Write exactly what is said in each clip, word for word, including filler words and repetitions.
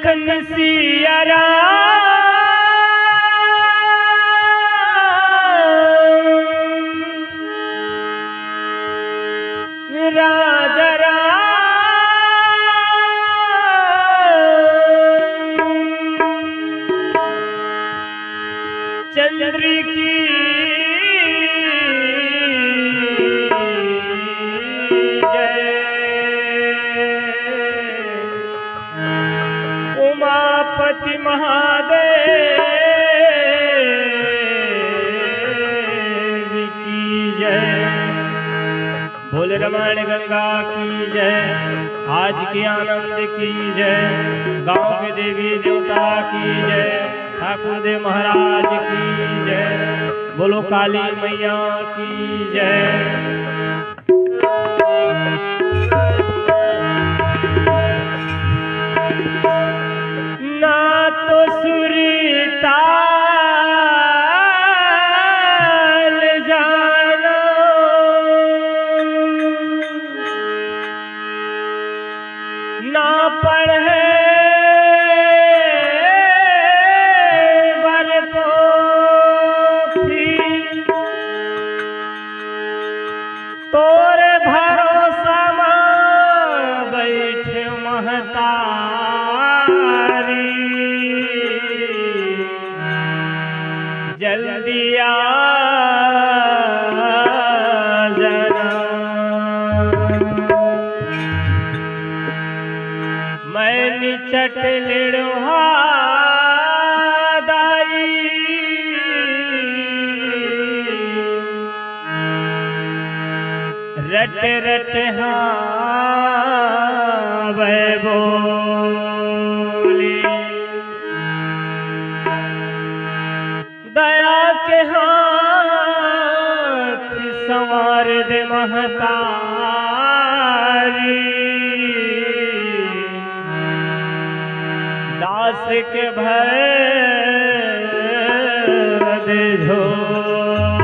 सिया राम, राजा राम, चंद्र की जय। उमापति महादेव की जय। बोल रमण गंगा की जय। आज के आनंद की जय। गांव के देवी देवता की जय। ठाकुर देव महाराज की जय। बोलो काली मैया की जय। ना तो सुर ताल जानो, ना पढ़े बर पोथी। तोरे भरोसा मा बइठे महतारी, जल्दी आ जाना। मैं निचट लेड़ोहा दाई, रट रट हाँ वै बोली। दया के हाथ संवार दे महतारी, दास के भर दे झोली।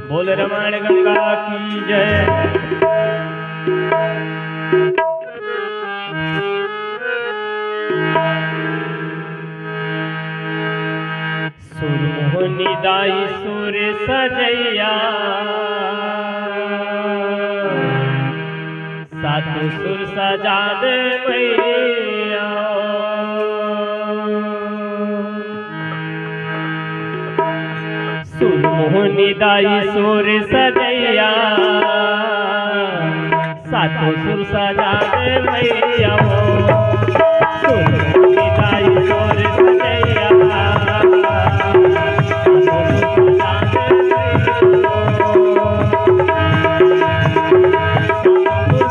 बोल रमण गंगा की जय। सुरमोहनी दाई सुर सजैया, सातु सुर सजा दे मैया। सुरमोहनी दाई सुर सजैया, सातों सुर सजा दे मैया हो। सुरमोहनी दाई सुर सजैया, सातों सुर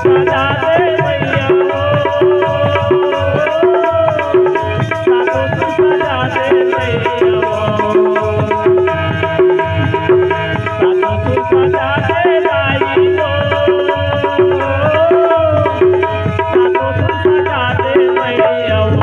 सजा दे मैया हो। सातों सुर सजा दे मैया हो। सातों सुर सजा दे मैया हो।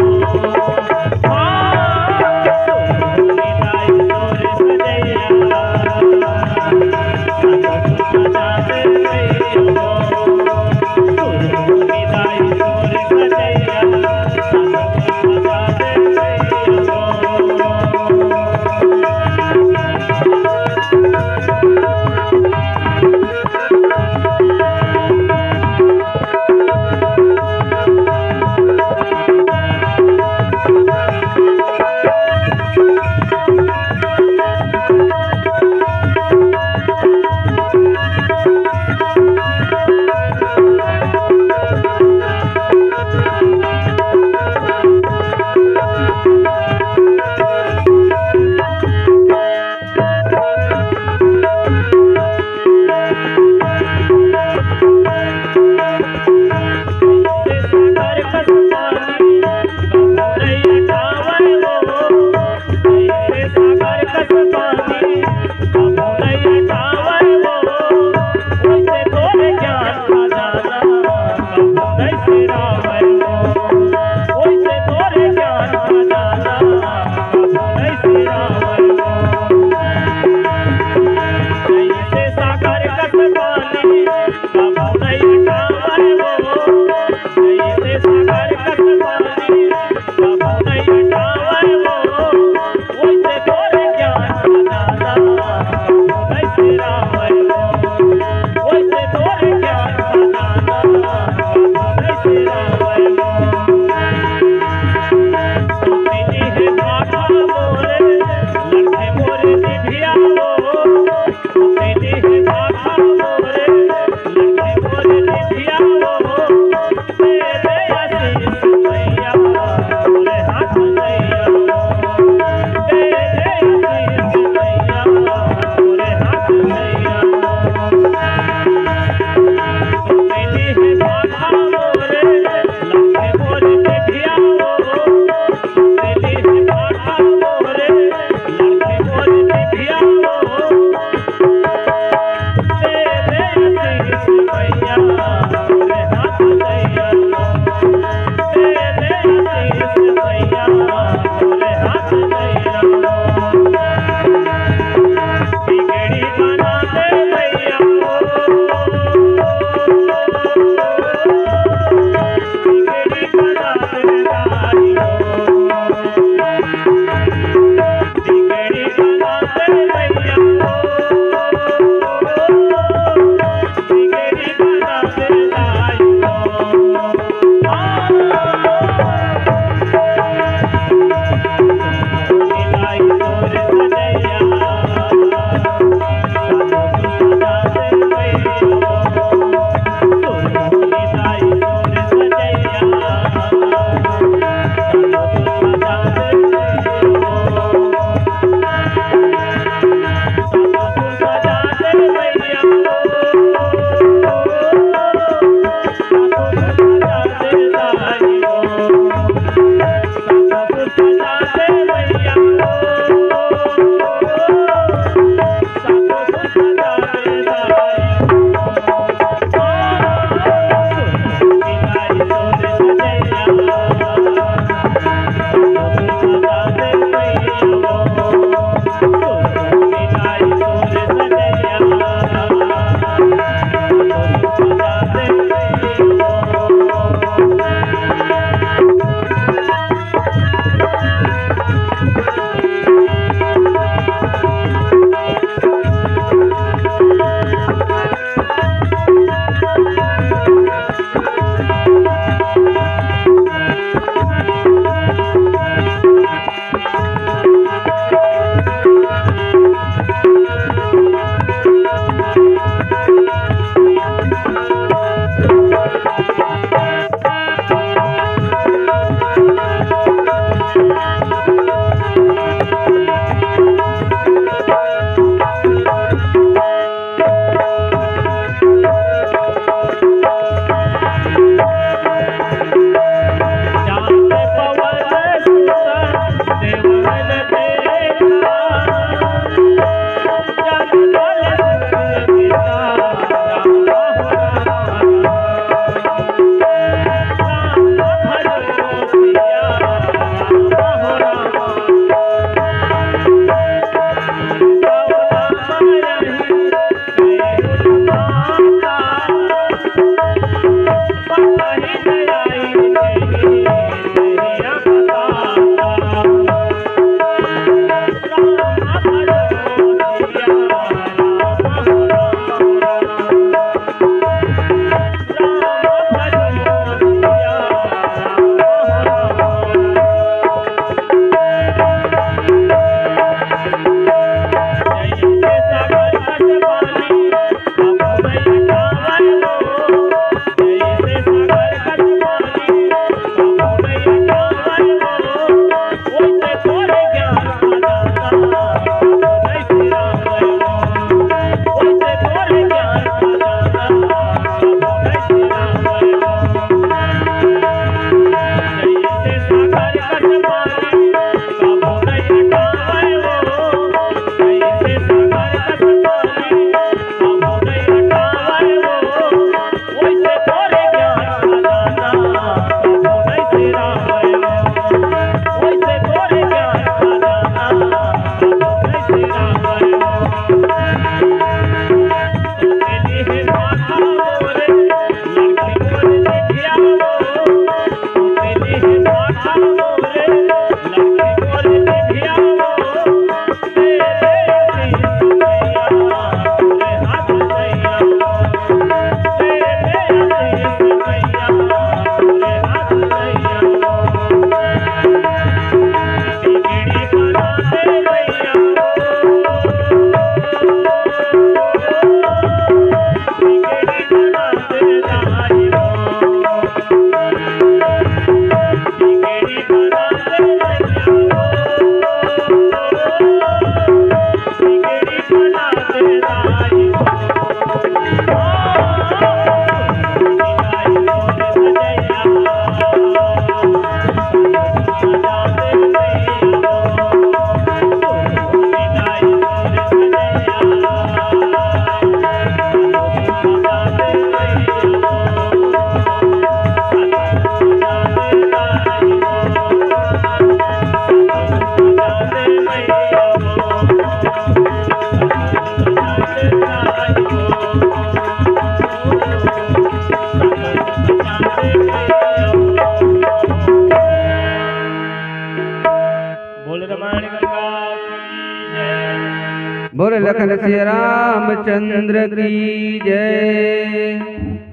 सिया रामचंद्र की जय।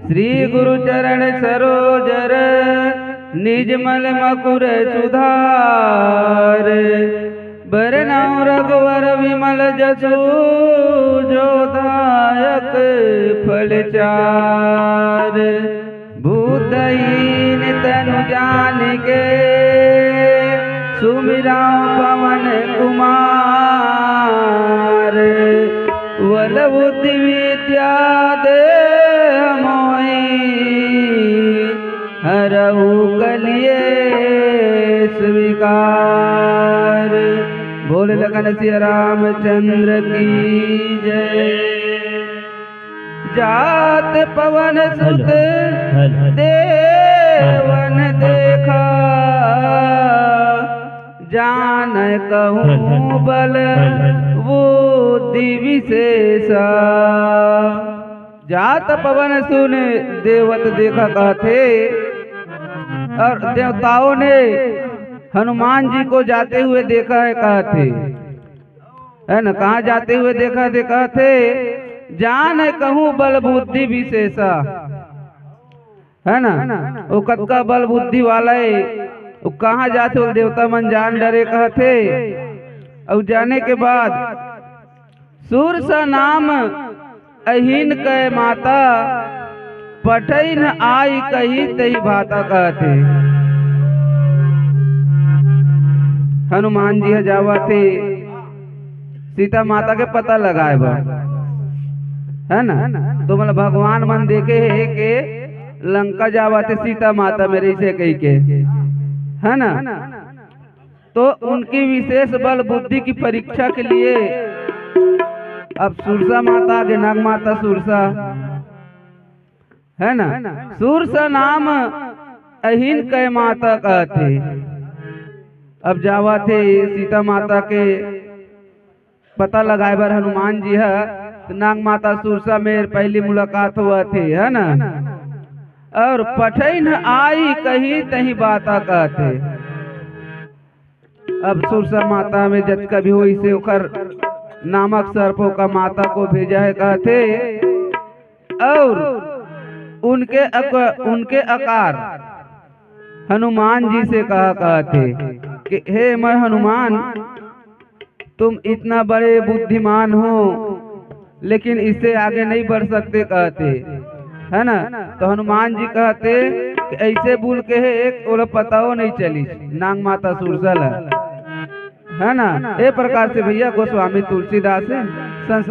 श्री गुरु चरण सरोज रज, निज मल मकुर सुधार। बरनउँ रघुवर विमल जसु, जो दायक फल चार। बुद्धहीन तनु जानिके, सुमिरउँ पवन कुमार। बल बुद्धि विद्या देह मोहि, हरहु कलिये स्वीकार। बोल लगन सिया रामचंद्र की जय। जात पवन सुत हेलो। देवन देखा, जान कहूँ बल बुद्धि विशेषा। जात पवन सुत देवन देखा कहथे, अउ देवताओं ने हनुमान जी को जाते हुए देखा है कहथे, है ना? कहाँ जाते हुए देखा थे? कहथे, जान कहूँ बल बुद्धि विशेषा, है ना? वो कतका बल बुद्धि वाला है, वो कहाँ जाथे, वो देवता मन जान डरे कहथे। अउ जाने के बाद सुरसा नाम अहिन कै माता, पठइन आइ कहि तहि भाता कहथे। हनुमान जी ह जावत हे सीता माता के पता लगाए बर, है ना? तो मतलब भगवान मन देखे हे के लंका जावत हे सीता माता मेरे से कहि के, है ना? तो उनकी विशेष बल बुद्धि की परीक्षा के लिए अब सुरसा माता आगे, नाग माता सुरसा, है ना? सुरसा नाम अहिन कै माता कहथे। अब जावत हे सीता माता के पता लगाए बर हनुमान जी ह, तो नाग माता सुरसा मेर पहली मुलाकात होवत हे, है ना? अउ पठइन आइ कहि तहि भाता कहथे। अब सुरसा माता में जतका भी होइसे ओकर नामक सर्प ओकर माता को भेजा है कहथे। अउ उनके अक-, उनके अकार हनुमान जी से कहा कहथे कि हे मैं हनुमान, तुम इतना बड़े बुद्धिमान हो, लेकिन इससे आगे नहीं बढ़ सकते कहथे, है ना? तो हनुमान जी कहथे कि ऐसे बोल के हे एक ओला पताओ नहीं चलिस नाग माता सुरसा ला, है ना? ए प्रकार से भैया गोस्वामी तुलसीदास